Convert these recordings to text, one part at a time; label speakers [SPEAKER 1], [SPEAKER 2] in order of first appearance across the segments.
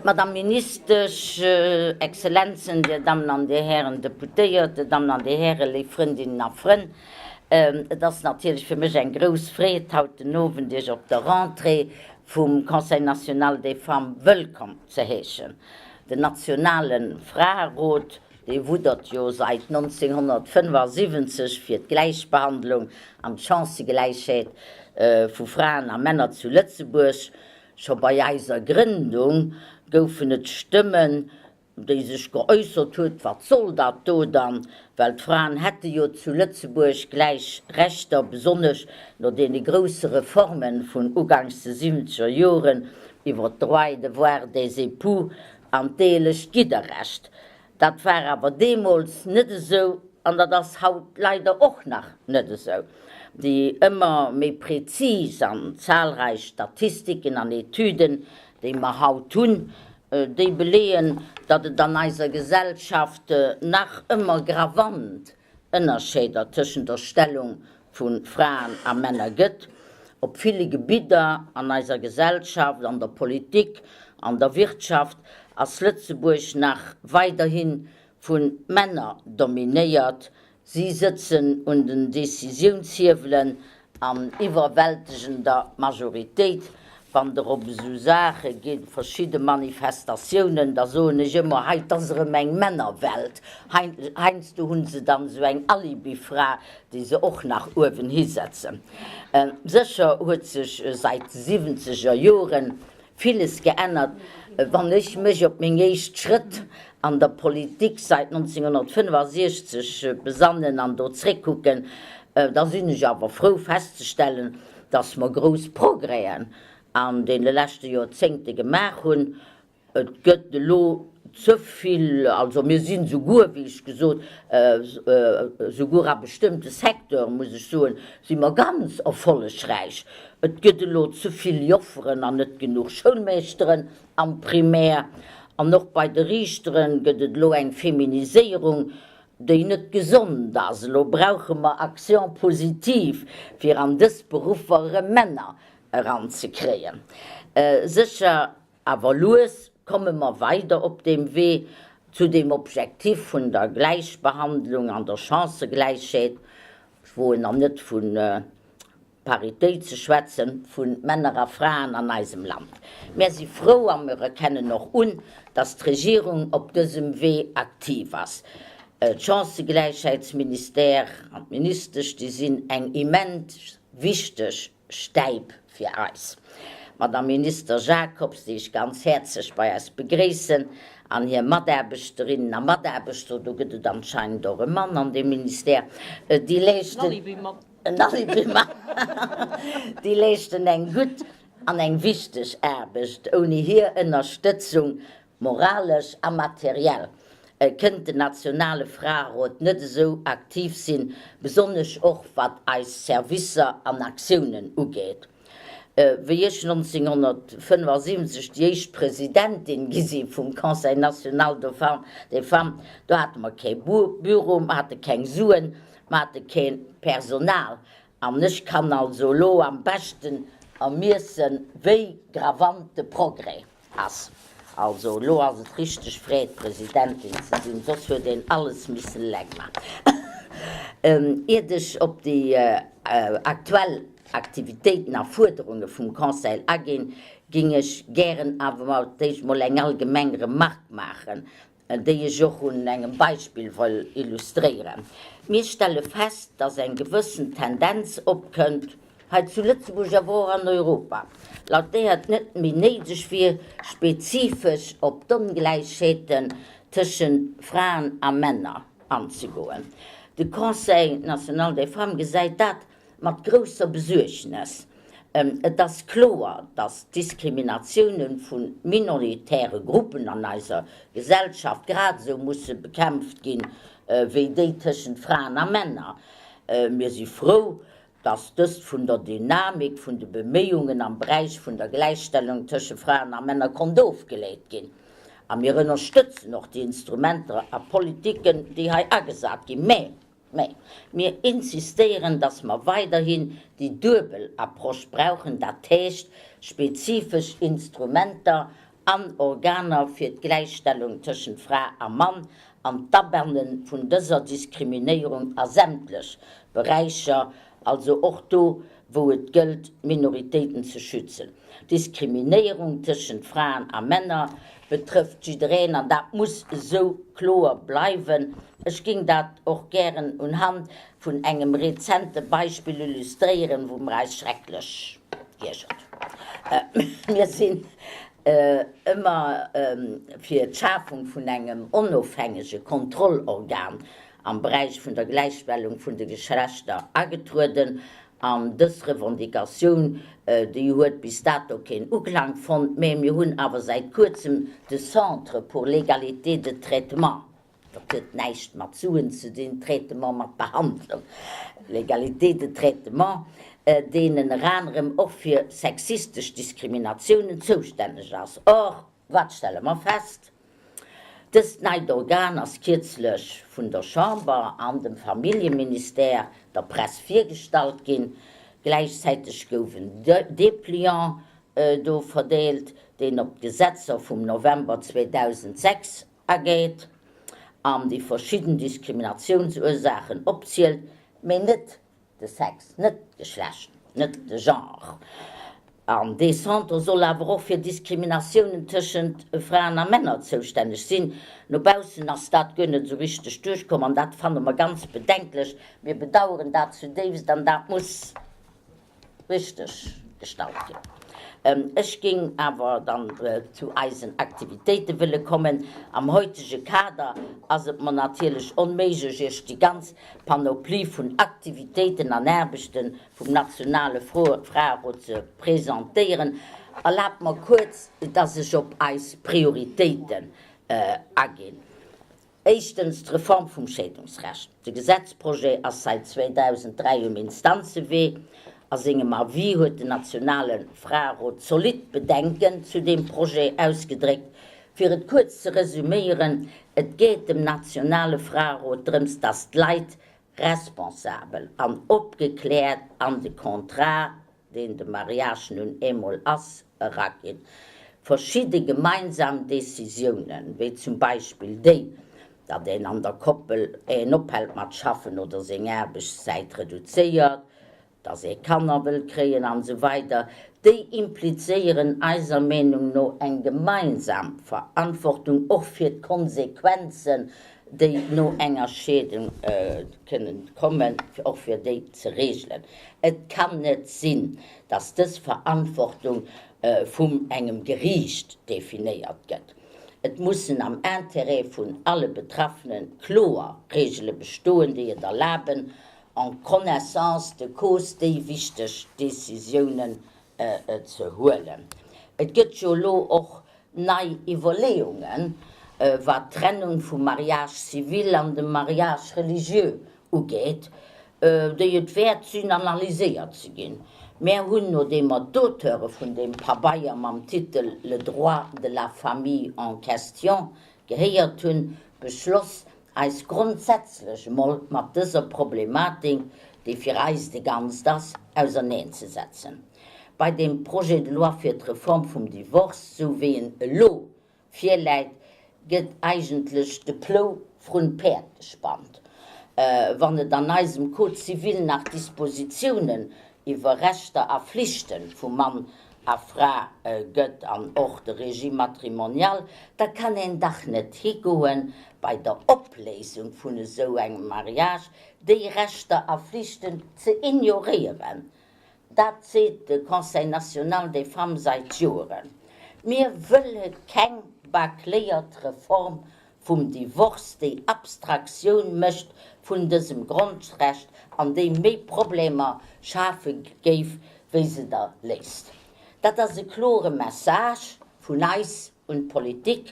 [SPEAKER 1] Madame Ministesch, Exzellenzen, Dir Dammen an Dir Hären Deputéiert, Dir Dammen an Dir Hären, léif Frëndinnen a Frënn, et ass natierlech fir mech eng grouss Freed, haut den Owend Iech op der Rentrée vum Conseil national des femmes wëllkomm ze heeschen. Den nationale Fraerot, dee wuddert jo sait 1975 fir d'Gläichbehandlung an d'Chancëgläichheet vu Fraen a Männer zu Lëtzebuerg. Scho bei eiser Grëndung goufen et Stëmmen, déi sech geäussert huet, wat soll dat do dann, well d'Fraen hätte jo zu Lëtzebuerg gläich Rechter, besonnesch no deene grousse Reforme vun uganks de siwwenzeger Joren iwwer d'Droits et devoirs des époux an d'eelecht Gidderrecht. Dat war awer deemools net esou an dat ass haut leider och nach net esou. Déi ëmmer méi prezis an zahlreich Statistiken an Etüden, déi mer haut hunn, déi beleeën, datt et an eiser Gesellschaft nach ëmmer gravant Ënnerscheeder tëschent der Stellung vu Fraen a Männer gëtt, op ville Gebidder an eiser Gesellschaft, an der Politik, an der Wirtschaft ass Lëtzebuerg nach weiderhi vu Männer dominéiert. Si sëtzen un den Décisiounshiewelen an iwwerwältegender Majoritéit. Wann der op esou Saache gitt, verschidde Manifestatiounen, da soen ech ëmmer, hei, 't ass erëm eng Männerwelt. Heiansdo hu se dann esou eng Alibifra, déi se och nach uewen hisetzen. Sécher huet sech sait de siwwenzeger Jore villes geännert. Wann ech mech op meng éischt Schrëtt an der Politik sait 1965 besannen an do zréckkucken, da sinn ech awer frou festzestellen, dass mer grouss Progrèsen an deene leschte Joerzéngte gemaach hunn. Et gëtt elo ze vill, also mir sinn souguer, wéi ech gesot, souguer a bestëmmte Secteure, muss ech soen, si mer ganz erfollegräich. Et gëtt elo ze vill Jofferen an net genuch Schoulmeeschteren am Primaire. An och bei de Riichtere gëtt et elo eng Feminiséierung, déi net gesond ass. Elo brauche mer Action positive, fir an dës Beruffer erëm Männer eranzekréien. Sécher, awer lues komme mer weider op deem Wee zu deem Objektif vun der Gläichbehandlung an der Chancëgläichheet. Ech woen nach net vu Paritéit ze schwätzen vu Männer a Fraen an eisem Land. Mär si frou a mir erkennen och un, dass d'Regierung op dësem Wee aktiv ass. D'Chancëgläichheitsministère an d'Ministesch, déi sinn eng immens wichteg Stäip fir eis. D'Madame Minister Jacobs, déi ech ganz häerzlech bei eis begréissen, an hir Mataarbechterinnen a Mataarbechter, do gëtt et anscheinend och e Mann an deem Ministère, déi leeschten, en Alibimann, déi leeschten eng gutt an eng wichteg Aarbecht. Ouni hir Ënnerstëtzung, moralesch a materiell, kënnt den nationale Fraerot net esou aktiv sinn, besonnesch och wat eis Servicer an Aktiounen ugeet. Wéi ech 1975 déi éischt Presidentin gi si vum Conseil national des femmes, do hate mer kee Büro, mer hate keng Suen, mer hate kee Personal. An ech kann also elo am beschten ermiessen, wéi gravant de Progrès ass. Also elo ass et richteg Freed, Presidentin ze sinn, soss huet een alles missen eleng maachen. Iert ech op déi aktuell Aktivitéiten a Fuerderunge vum Conseil aginn, ging ech gären awer mol d'éischt mol eng allgemeng Remarque maachen, déi ech och un engem Beispill wëll illustréieren. Mir stelle fest, dass eng gewëssen Tendenz opkënnt, hei zu Lëtzebuerg awer och an Europa, laut deeër et net méi néideg wier, spezifesch op d'Ongläichheeten tëschent Fraen a Männer anzegoen. De Conseil national des femmes gesäit dat Mat grousser Besuergnes. Et ass kloer, datt d'Diskriminatioune vu minoritäre Gruppen an eiser Gesellschaft grad esou musse bekämpft ginn, wéi déi tëschent Fraen a Männer. Mir si frou, datt dëst vun der Dynamik vun de Beméiungen am Beräich vun der Gläichstellung tësche Fraen a Männer konnt ofgeleet ginn. A mir ënnerstëtzen och déi Instrumenter a Politiken, déi hei agesat ginn. Mä Mä mir insistéieren, dass mer weiderhin déi duebel Approche brauchen, dat heescht spezifesch Instrumenter. An Organer fir d'Gläichstellung tëschent Fra a Mann an d'Abanne vun dëser Diskriminéierung a sämtlech Beräicher, also och do, wou et gëllt, d'Minoritéiten ze schützen. D'Diskriminéierung tëschent Fraen a Männer betrëfft jiddereen an dat muss esou kloer bleiwen. Ech géing dat och gären unhand vun engem rezente Beispill illustréieren, wou mer eis schrecklech giergert hunn. Mir sinn ëmmer fir d'Schafung vun engem onofhängege Kontrollorgan am Beräich vun der Gläichstellung vun de Geschlechter agetrueden. An dës Revendicatioun, déi huet bis dato keen Uklang fonnt, mä mir hunn awer säit kuerzem de Centre pour l'égalité de traitement Dat huet näischt mat Suen ze dinn, Traitement mat Behandlung, l'égalité de traitement, deen ënner anerem och fir sexistesch Diskriminatiounen zoustänneg ass. Or, wat stelle mer fest? Dëst neit Organ ass kierzlech vun der Chamber an dem Familljeministère der Press virgestallt ginn. Gläichzäiteg gouf en Depliant do verdeelt, deen op d'Gesetzer vum November 2006 ageet an déi verschidden Diskriminatiounsursaachen opzielt, mee net de Sex, net d'Geschlecht, net de Genre. An dee Centre soll awer och fir Diskriminatiounen tëschent Fraen a Männer zoustänneg sinn. No baussen ass dat guer net esou richteg duerchkomm an dat fanne mer ganz bedenklech. Mir bedauern dat zudéifst an dat muss richteg gestallt ginn. Ech géing awer dann zu eisen Aktivitéite wëlle kommen. Am heutege Kader ass et mer natierlech onméiglech, Iech déi ganz Panoplie vun Aktivitéiten an Aarbechte vum nationale Fraerot ze presentéieren. Erlaabt mer kuerz, dass ech op eis Prioritéiten aginn. Éischtens, d'Reform vum Scheedungsrecht. De Gesetzprojet ass säit 2003 um Instanzewee. A sengem Avis huet den nationale Fraerot zolidd Bedenken zu deem Projet ausgedréckt. Fir et kuerz ze resüméieren, Et geet dem nationale Fraerot drëms, dass d'Leit responsabel an opgekläert an de Contrat, deen de Mariage nun eemol ass, eraginn. Verschidde gemeinsam Decisiounen, wéi zum Beispill déi, datt een an der Koppel een ophält mat schaffen oder seng Aarbechtszäit reduzéiert, datt ee Kanner wëll kréien an esou weider, déi implizéieren eiser Meenung no eng gemeinsam Verantwortung och fir d'Konsequenzen, déi no enger Scheedung kënnen kommen, och fir déi ze regelen. Et kann net sinn, dass dës Verantwortung vum engem Geriicht definéiert gëtt. Et mussen am Intérêt vun alle Betraffene kloer Regele bestoen, déi et erlaben, en connaissance de cause déi wichteg Décisiounen ze huelen. Et gëtt jo elo och nei Iwwerleeungen, wat d'Trennung vum Mariage civil an dem Mariage religieux ugeet, déi et wäert sinn, analyséiert ze ginn. Mär hunn, nodeem mer d'Auteure vun deem Pabeier mam Titel Le droit de la famille en question gehéiert hunn, beschloss, eis grondsätzlech emol mat dëser Problematik, déi fir eis de Ganzt ass, auserneenzesetzen. Bei deem Projet de loi fir d'Reform vum Divorce, sou wéi en elo virläit, gëtt eigentlech de Plou vrun d'Päerd gespannt. Wann et an eisem Code civil nach Dispositiounen iwwer Rechter a Flichte vu Mann a Fra gëtt an och de Régime matrimonial, da kann een dach net higoen, bei der Opléisung vun esou engem Mariage déi Rechter a Flichten ze ignoréieren. Dat seet de Conseil national des femmes seit Joeren. Mir wëlle keng bâcléiert Reform vum Divorce, déi Abstraktioun mécht vun dësem Grondrecht an déi méi Problemer schafe géif, wéi se der léist. Dat ass e klore Message vun eis un d'Politik,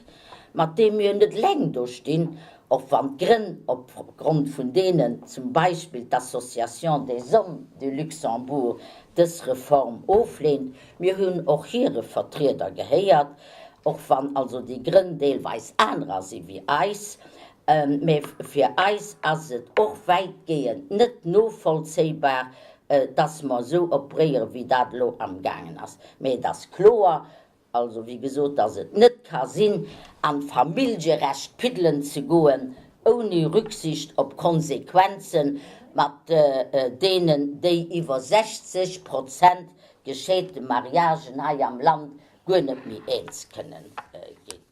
[SPEAKER 1] mat deem mir net eleng do stinn, och wann d'Grënn, opgrond vun deenen zum Beispill d'Association des Hommes du Luxembourg dës Reform ofleent, mir hunn och hire Vertrieder gehéiert, och wann also déi Grënn deelweis anerer si wéi eis, mä fir eis ass et och wäitgehend net novollzéibar, dass mer esou opréiere wéi dat elo amgaangen ass. Mä et ass kloer. Also, wéi gesot, dass et net ka sinn, an d'Familljerecht piddelen ze goen, ouni Rücksicht op Konsequenzen, mat deenen déi iwwer 60 Prozent gescheete Mariagen hei am Land guer net méi eens kënnen ginn.